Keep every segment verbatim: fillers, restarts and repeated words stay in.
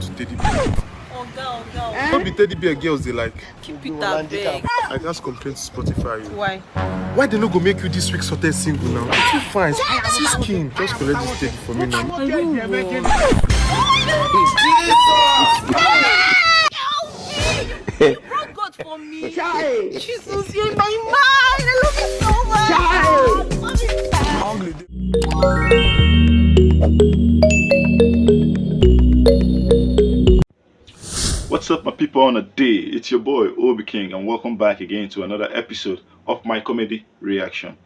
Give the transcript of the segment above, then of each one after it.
To teddy bear. Oga, oga, oga. No be teddy bear girls dey like. Keep it abeg. I gats complain to Spotify. Why? Why they no go make you this week sorted single now? Too fine. See skin. Just collect this teddy for me now. Are you what? You broke God for me. Chai. Jesus, you're in my mind. I love you so much. Chai. Love you. What's up, my people on a day? It's your boy, Obi King, and welcome back again to another episode of my comedy reaction.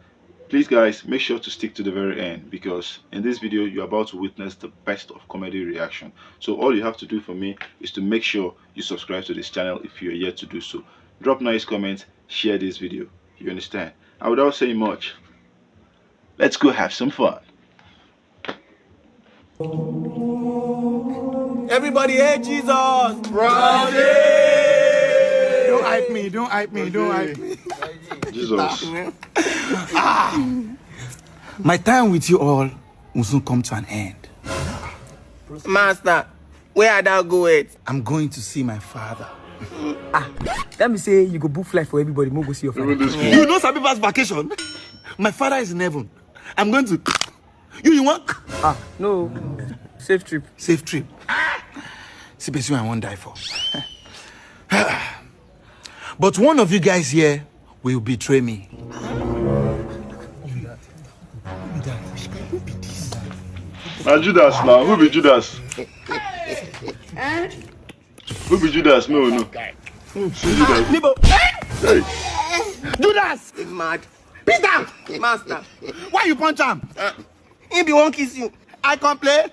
Please, guys, make sure to stick to the very end, because in this video, you're about to witness the best of comedy reaction. So all you have to do for me is to make sure you subscribe to this channel if you're yet to do so. Drop nice comments, share this video. You understand? And without saying much, let's go have some fun. Everybody, hey Jesus! Don't hype me, don't hype me, don't hype me. Jesus. Ah! My time with you all will soon come to an end. Master, where I thou go it? I'm going to see my father. Ah, tell me say you go book flight for everybody, mo go see your father. You know, sabi pass vacation. My father is in heaven. I'm going to. You, you want? Ah, no. Safe trip. Safe trip. See person I won't die for. But one of you guys here will betray me. Na Judas now. Who be Judas? Who be Judas? No, no. See Judas. Nibo. Hey. Judas! Mad. Peter! Master. Why you punch am? Uh, he be wan kiss you. I complain?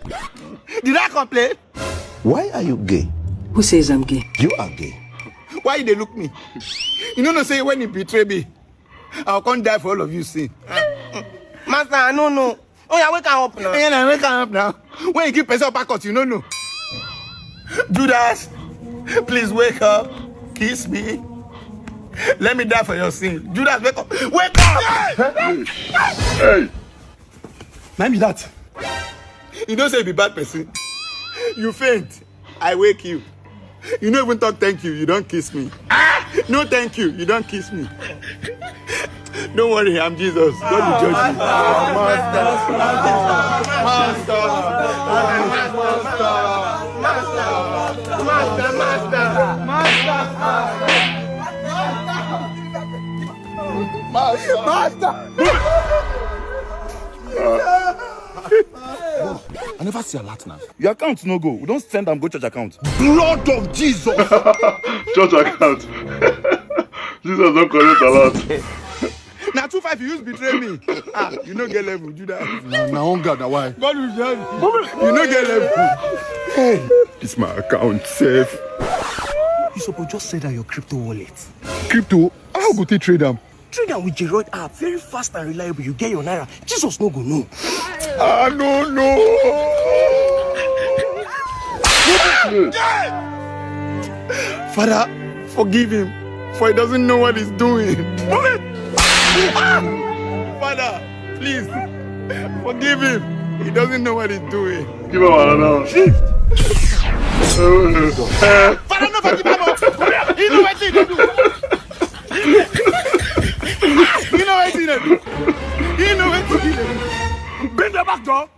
Did I complain? Why are you gay? Who says I'm gay? You are gay. Why you dey look me? You no know say when he betray me, I'll come die for all of you sin. Master, I no know. Oh yeah, wake am up now. Yeah, now wake am up now. When you give person uppercut, you no know. Judas, please wake up. Kiss me. Let me die for your sin. Judas, wake up. Wake up! Hey! Na me be that. You know say you be bad person. You faint. I wake you. You no even talk thank you. You don kiss me. No thank you. You don kiss me. Don't worry, I'm Jesus. God will judge you. Master, master, master, master, master, master, master, master, master. Master. Boss, I never see alert now. Your account no go. We don send am go church account. Blood of Jesus. Church account. Jesus don collect alert. Na two five you use betray me. Ah, you no get level, Judas. Na, na hunger, na why? God will judge you. You no get level. Hey, this my account safe. You suppose just send out your crypto wallet. Crypto? How go take trade am? Trade am with Geroid app, very fast and reliable. You get your naira. Jesus no go know. I no know. Father, forgive him, for he doesn't know what he's doing. Move it! Ah! Father, please, forgive him. He doesn't know what he's doing. Give him another one. Father, no forgive him. He know wetin he dey do. You know what you do? You know what you do? Bend your back, dog.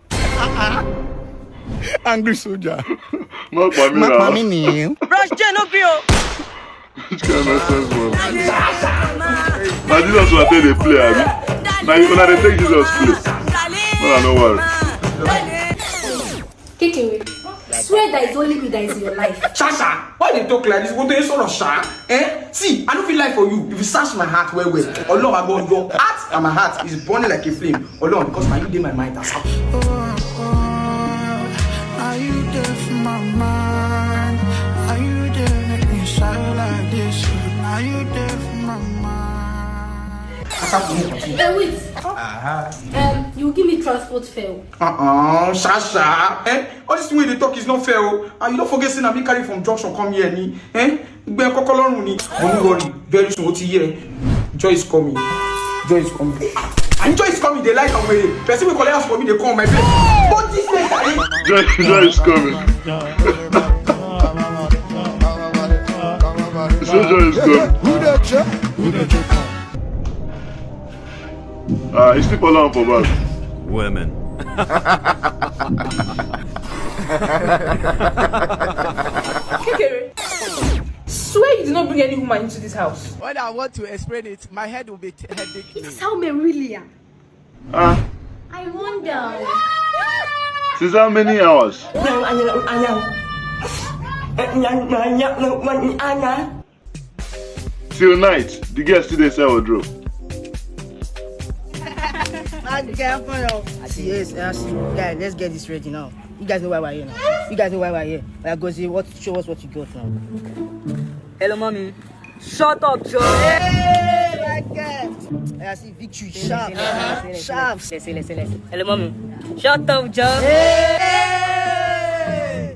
Angry soldier. Má pa mí now. Má pa mí nìyẹn. Bros J no gree o. Which kind of nonsense, man? Na Jesus una take dey play, abi? Na you una dey take Jesus play. Una no worry. Kick him. Swear that it's only me that is in your life. Shasha, why you dey talk like this? What do you sort of sha? Eh? See, I no fit lie for you. If you search my heart well well, Ọlọ́run, I go, your heart and my heart is burning like a flame. Ọlọ́run, because na you dey my mind, that's how. Are you there for my mind? Are you there make me shout like this? Are you there for my mind? Hey, wait. Um, you give me transport fare. Uh-uh, Shasha. Eh? All this thing wey you dey talk is not fair o. And you don forget say na me carry from junction come here ni. Eh? Gbẹ kọ́kọ́ lọ́rùn ni. Don't worry. Very soon, ó ti yẹ. Joy is coming. Joy is coming. And joy is coming, dey like am wey person wey collect house for me dey come my place. But this place I Joy, joy is coming. He say joy is coming. Who dey check? Who dey check? Ah, he sleep alone for back. Women. Kekere, swear you did not bring any woman into this house. When I want to explain it, my head will be t- headache. This is how men really are. Ah. I wonder. Since how many hours? Till night, the girl still dey sell wardrobe. That girl follow. I see, yes, I see. Guy, let's get this ready now. You guys know why we're here now. You guys know why we're here. Like, go see what, show us what you got now. Hello, mommy. Shut up, Joe. Hey, my girl. I see victory. Sharp. Sharp. Listen, listen, listen. Hello, mommy. Shut up, Joe. Hey.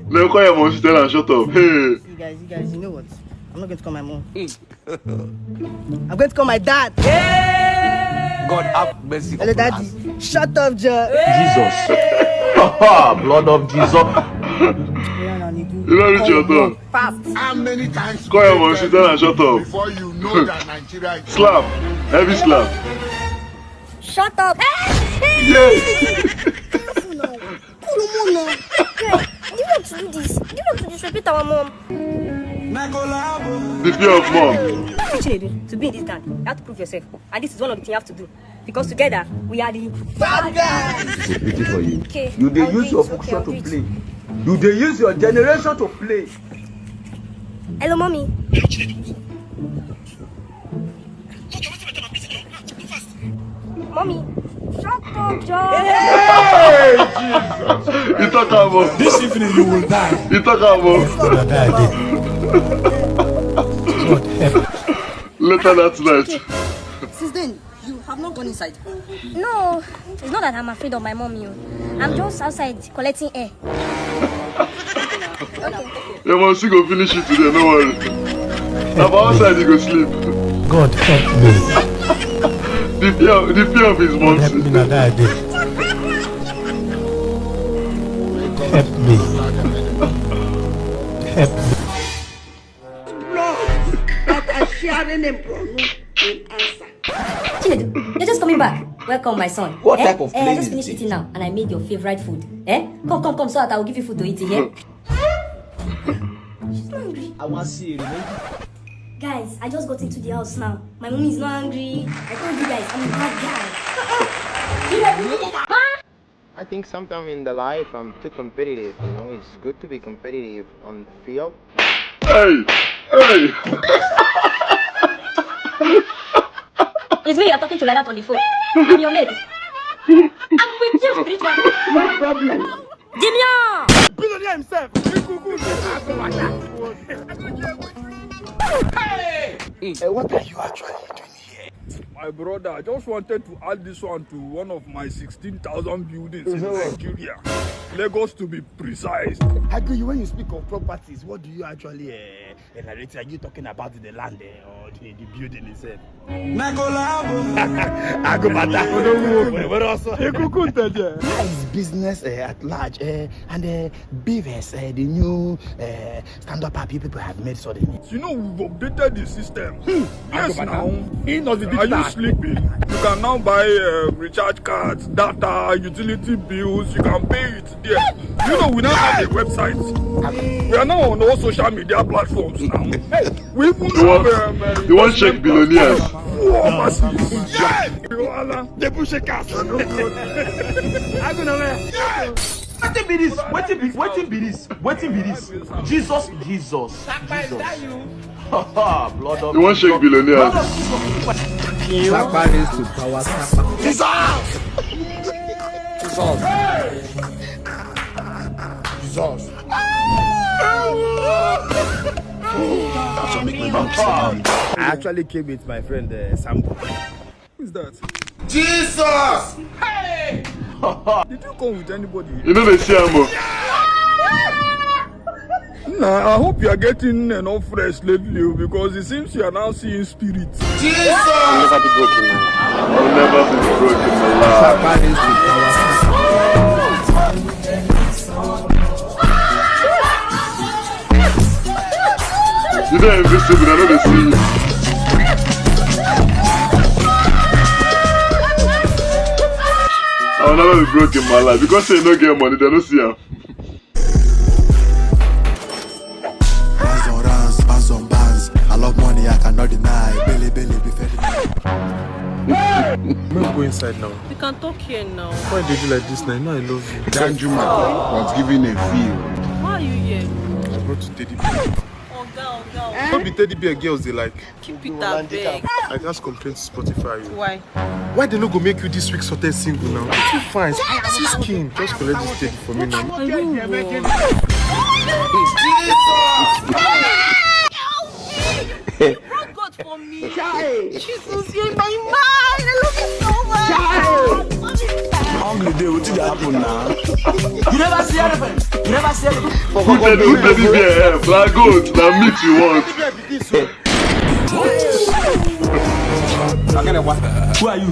No, call your mom, she tell her, "Shut up." Hey. You guys, you guys, you know what? I'm not going to call my mom. I'm going to call my dad. God have mercy Hello, upon daddy. Us. Shut up, Joe. Jesus. Blood of Jesus. You don't reach your turn. Fast. How many times Call your mom, she tell her, "Shut up." Before you know that Nigeria is Slap. Heavy slap. Shut up. Yes. Careful now. Call your mom now. Girl, do you want to do this? Do you want to disrespect our mom? The fear of mom. What should I do to be in this gang? You have to prove yourself. And this is one of the things you have to do. Because together, we are the bad guys. It's a pity for you. Okay, You dey I'll use do your it. Okay, function I'll to do it. Play. You dey use your generation to play. Hello, mommy. Mommy, shut up, John. Hey, Jesus. You talk about This evening you will die. You talk about Gonna die, babe. God help. Later that night. Since then, you have not gone inside. No, it's not that I'm afraid of my mommy. Oh. I'm just outside collecting air. Okay. Your mom still go finish you today, no worry. Na for outside you go sleep. God help me. The fear, the fear of his God mom. Help me, na die, I dey. Help me. Help me. Lord, that I share the name Bruno in answer. Chinedu, you're just coming back. Welcome, my son. What Eh? type of Eh, I plane just is finished this? Eating now, and I made your favorite food. Eh? Come, come, come, so that I will give you food to eat here. She's not angry. I want to see you. Guys, I just got into the house now. My mommy is not angry. I told you guys, I'm a bad guy. Uh-uh. You know, I think sometimes in the life I'm too competitive, you know, it's good to be competitive on the field. Hey! Hey! It's me you're talking to like that on the phone. I'm your mate. I'm with you spiritually. No problem. Dimion! Billionaire himself. Hey! Eh, what are you actually doing here? My brother, I just wanted to add this one to one of my sixteen thousand buildings in Nigeria. Lagos, to be precise. Hagu, you, when you speak of properties, what do you actually uh, evaluate? Are you talking about the land uh, or the, the building itself? Agu Bata. Where also? How is business uh, at large uh, and uh, Beavers, uh, the new uh, stand-up app you people have made suddenly? You know, we've updated the system. Hmm. Yes, now. Are you sleeping? You can now buy uh, recharge cards, data, utility bills. You can pay it there. You know, we now have a website. We are now on all social media platforms now. We even have um, uh, You want check investment billionaires? Platform. Whoa, massive. Yeah. They push a cast. I go nowhere. Wetin be this? Wetin be wetin be this? Wetin be this? Jesus, Jesus, Jesus. Blood of You want check billionaires? Sapa raise to power, Sapa. Jesus! Jesus! Jesus! I actually came with my friend uh, Sambo. Who is that? Jesus! Hey! Did you come with anybody? You know they see Ambo. Nah, I hope you are getting enough rest lately o, because it seems you are now seeing spirits. I'll never be broken, man. I'll never be broken, my love. You dey invisible, I no dey see you. I'll never be broken, my life. Because say you no get money, they no see am. Bands on rounds, bands on bands. I love money, I cannot deny. Billy, Billy, be fed. I'm gonna go inside now. You can talk here now. Why did you like this now? You know I love you. Danjuma was given a field. Why are you here? I brought to teddy bear. Oga, oga, oga. Don't be teddy bear girls they like. Keep it abeg. I can't complain to Spotify. Why? Why they no go make you this week's hottest single now? Too fine. See skin. Just collect this teddy for me now. Are you wrong? You brought God for me. Jesus, you're my mind. I love you so much. Hungry day, wetin dey happen now? You never see elephant. You never see elephant. Who tell who tell you there? Eh, black goat, na meat you want. Who are you?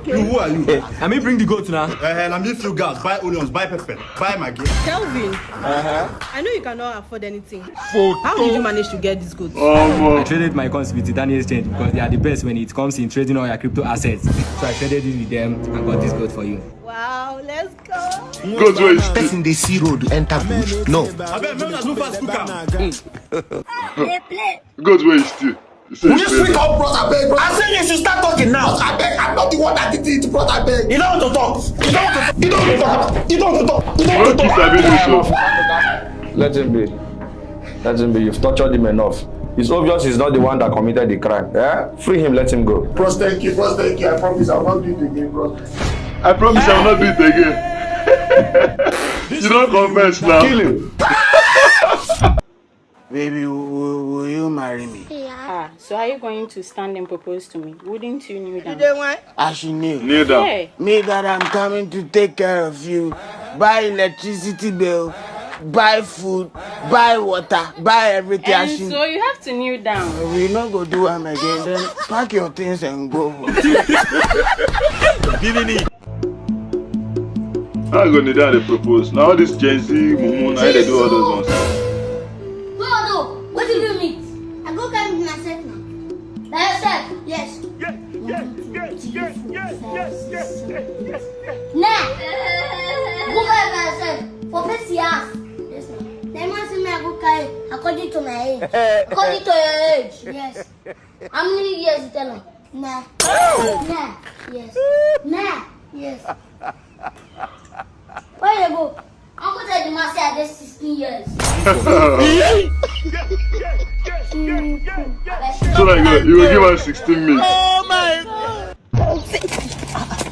You, who are you? I mean, bring the goat now. Uh, let me few gas, buy onions, buy pepper, buy Maggi. Kelvin, I know you cannot afford anything. How did you manage to get this goat? I traded my coins with Daniel Exchange because they are the best when it comes in trading all your crypto assets. So I traded it with them and got this goat for you. Wow, let's go. Goat wey you steal. Person they see road enter bush. No. Abeg, make una no fast cook am. Goat wey you steal. You say you This steal week them. up, brother, beg. I say you should start talking now. I beg, I'm not the one that did it, brother, beg. You don't want to talk. You don't want to talk. You don't want to talk. You don't want to talk. You don't want to What is talk. Abin Yusuf? Let him be. Let him be. You've tortured him enough. It's obvious he's not the one that committed the crime. Eh? Free him, let him go. Bros, thank you, bros, thank you. I promise I'll not do it again, bros. I promise I will not do it again. You don't confess now. Kill him. Baby, will, will you marry me? Ah, so are you going to stand and propose to me? Wouldn't you kneel down? As you kneel. Kneel down. Hey, Me that I'm coming to take care of you. Buy electricity bill, buy food, buy water, buy everything. As and you so you have to kneel down. We no go do am again. Then pack your things and go. How go need that they propose? Now all this Gen Z, mumu, now they do all those ones. No, no. What do you mean? I go carry myself now. By yourself? Yes. Yes, yes, yes, yes, yes, yes, yes, yes, yes, yes. Nah. Go carry myself. For face he ask. Yes, sir. Then man see me, I go carry according to my age. According to your age. Yes. How many years you tell am? Nah. Nah. Yes. Nah. Yes. Where you go? Uncle tell the man say I dey sixteen years. So like you, you will give her sixteen minutes. Oh my God.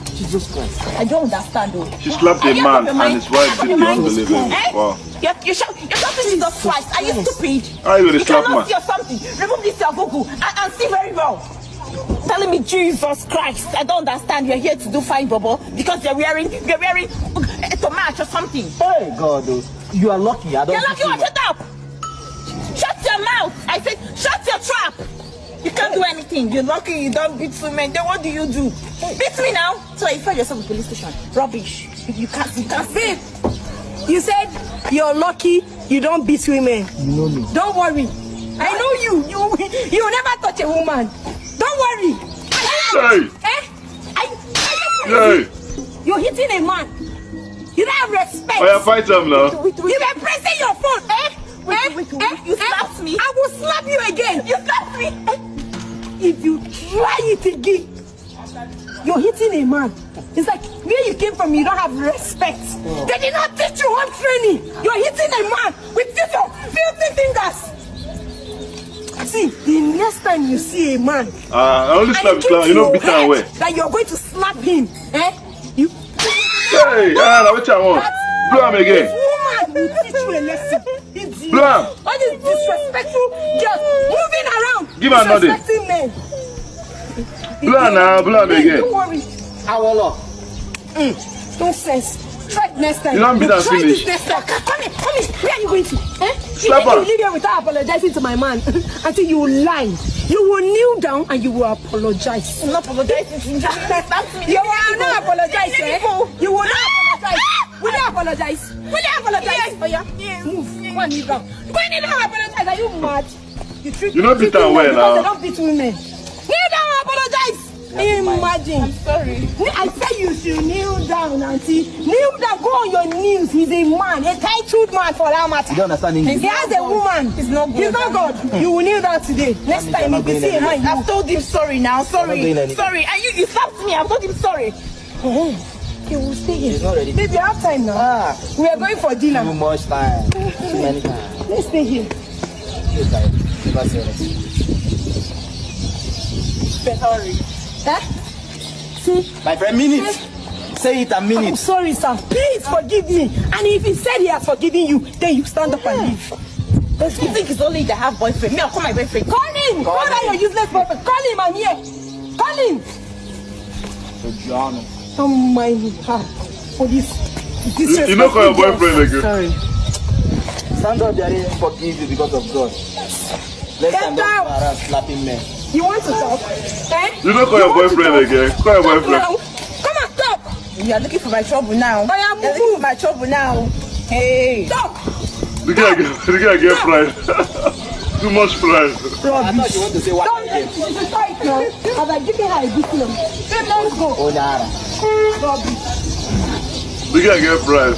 Jesus Christ. I don't understand though. She slapped a man and his wife did the unbelievable. Wow. You're, you're, shou- you're shouting Jesus Christ. Are you stupid? How you gonna You slap cannot man? See or something. Remove this your Google and, and see very well. Telling me Jesus Christ. I don't understand. You're here to do fine, Bobo, because you're wearing you're wearing uh, to match or something. Hey God, oh, you are lucky. I don't. You're lucky. Shut up. Shut your mouth. I said, shut your trap. You can't do anything. You're lucky. You don't beat women. Then what do you do? Beat me now. So you find yourself in police station. Rubbish. You can't. You can't. Babe, you said you're lucky you don't beat women. You know me. Don't worry. I know you. You you never touch a woman. Don't worry. Hey! Eh? I, Hey! You're hitting a man. You don't have respect. Oh, yeah, fight him now. You were pressing your phone. Eh? Eh? Eh? You slapped me. I will slap you again. You slapped me. Eh? If you try it again, you're hitting a man. It's like where you came from, you don't have respect. They did not teach you home training. You're hitting a man with this your filthy fingers. See, the next time you see a man, Uh, I only and slap it slap. came You to know, your beat him head away. That you're going to slap him, eh? You Hey, ah, now what I want? Blow him again. This woman will teach you a lesson. Idiot. Blow him. All these disrespectful girls moving around. Give her nothing. Disrespecting men. Blow him now, blow him again. Don't worry. Awolo. Mm. Nonsense. Try it next time. You don't beat her Try finish. This next time. Come here, come here. Where are you going to? Eh? Slap You her. leave here without apologizing to my man. Until you lie. You will kneel down and you will apologize. I'm not apologizing to you. Slap me. You will not apologize, eh? You will not apologize. Will you apologize? Will you apologize? Yes. Oh, yeah. Yes. Move. Go and kneel down. Go and kneel down and apologize. Are you mad? You treat You know treat beat am women well because now. They don't beat women. Kneel down and apologize. Imagine. I'm sorry. I say you should kneel down, auntie. Kneel down. Go on your knees. He's a man, a titled man for that matter. You don't understand English. He has a woman. He's not He's good. not God. You will kneel down today. Next Mommy, time, you're if not you going see a anywhere. man, you I've told him sorry now. Sorry. Not going anywhere. Sorry. And you, you slapped me. I've told him sorry. Eh, he will stay here. He's not ready. Baby, you have time now. Ah, We are going for too dinner. Much time. Too many times. Let's stay here. Too tired. Never say anything. Sorry. Eh? See, My friend, mean it. Say it and mean I'm it. Sorry, sir. Please forgive me. And if he said he has forgiven you, then you stand up and leave. Let's You go. Think it's only that I have boyfriend? Me, I'll call my boyfriend. Call him. Call that your useless boyfriend. Call him. I'm here. Call him. Adriano. Don't mind her for this. You, you no call your boyfriend again. Sorry. Stand up there and forgive you because of God. Let's Get stand up out. Around slapping men. You want to talk? Eh? You no call your want to boyfriend talk? Again. Call your Talk boyfriend. Now. Come and talk. You are looking for my trouble now. I am You're looking for my trouble now. Hey. Talk. The guy get, the guy get pride. Too much pride. I thought you want to say what Don't again. It's a fight now. As I give her a good thing. Babe, let's go. Oh, Nara. Rubbish. The guy get pride.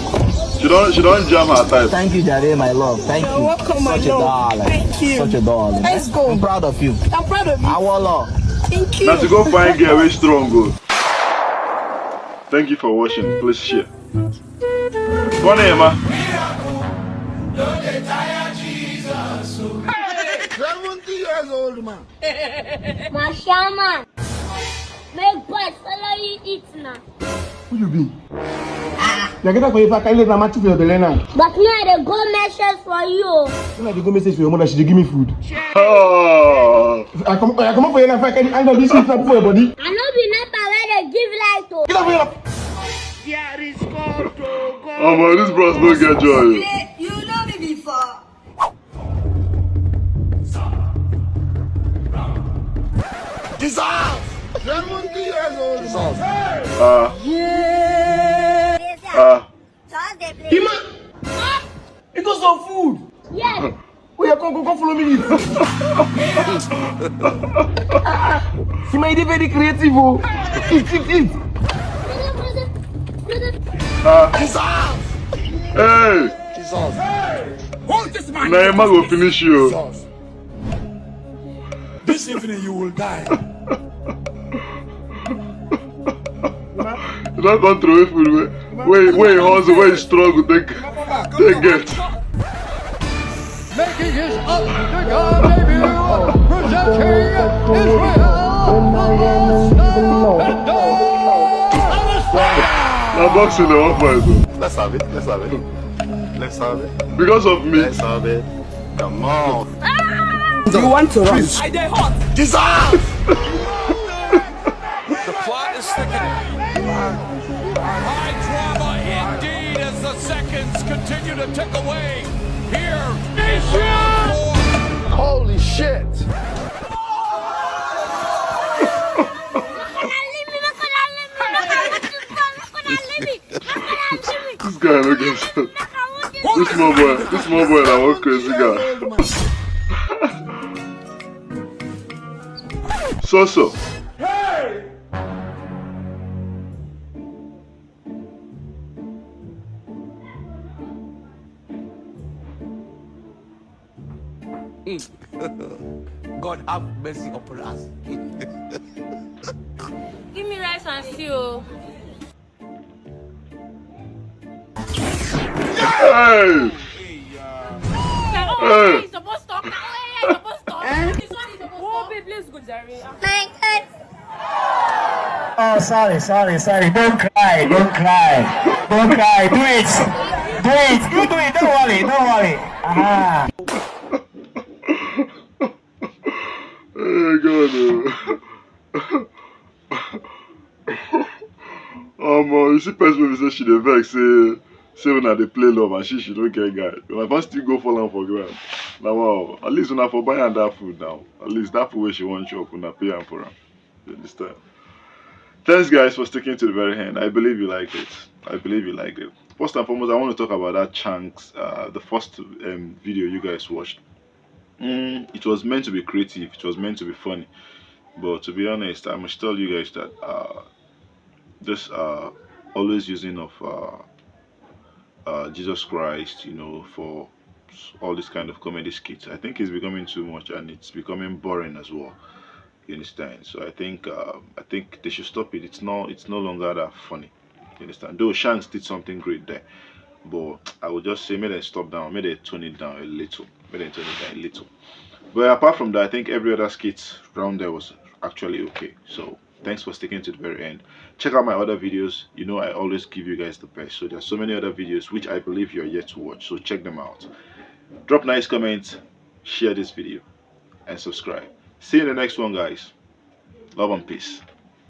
She don't, she don't jam her type. Thank you, Jare, my love. Thank You're you. welcome, my Such a love. darling. Thank you. Such a darling. Let's go. I'm proud of you. I'm proud of you. Awolo. Thank you. Now to go find girl wey strong go. Thank you for watching. Please share. Come here, ma. Seventy years old man. My shaman, make boys follow you eat now. Who you be? You get up for your back, I live my for your belly now. But me, I dey go message for you. When I dey go message for your mother, she dey give me food. Oh. I come, I come up for you now, I can, I know this is not for your body. I no be nepa wey dey give light o. Get up for your Oh man, these bros don't get joy. You know me before. Jesus! Seventy years old. Jesus. Ah, ah. Ima, because of food. Yes. Oh, yeah, come, come, come follow me eat. Ima, you dey very creative, oh. Eat, eat, eat. Ah. Jesus! Hey. Jesus. Na Emma go finish you. Jesus. This evening you will die. You don't control food. Wait, wait, wait, hustle, wait, struggle, take, take get. Making his up to God debut, presenting his real Now boxing the one fight. Let's have it. Let's have it. Let's have it. Because of me. Let's have it. Come on. You want to run? Jesus! The plot is thickening. High drama indeed as the seconds continue to tick away. Here is round four. Holy shit! This guy no get sense. This small boy, this small boy na one crazy guy. So so. God have mercy upon us. Give me rice and stew. Hey! Hey. Suppose stop. Suppose stop. This one is supposed to stop. My God. Oh, sorry, sorry, sorry. Don't cry, don't cry. Don't cry. Do it. Do it. You do it. Don't worry, don't worry. Ah. Hey, God. Oh. Omo, you see person wey be say she dey vex say Say una dey play love and she she no get guy. Una first still go fall am for ground. Na wow. At least una for buy am that food now. At least that food wey she wan chop, una pay am for am. You understand? Thanks guys for sticking to the very end. I believe you liked it. I believe you liked it. First and foremost, I want to talk about that Chunks, uh, the first um, video you guys watched. Mm, it was meant to be creative. It was meant to be funny. But to be honest, I must tell you guys that uh, this uh, always using of uh, uh, Jesus Christ, you know, for all this kind of comedy skits, I think it's becoming too much and it's becoming boring as well. You understand? So I think um, I think they should stop it. It's not it's no longer that funny. You understand? Though Shanks did something great there, but I would just say make them stop down, make they tone it down a little, make them tone it down a little. But apart from that, I think every other skit round there was actually okay. So thanks for sticking to the very end. Check out my other videos. You know I always give you guys the best. So there's so many other videos which I believe you're yet to watch. So check them out. Drop nice comments, share this video, and subscribe. See you in the next one, guys. Love and peace.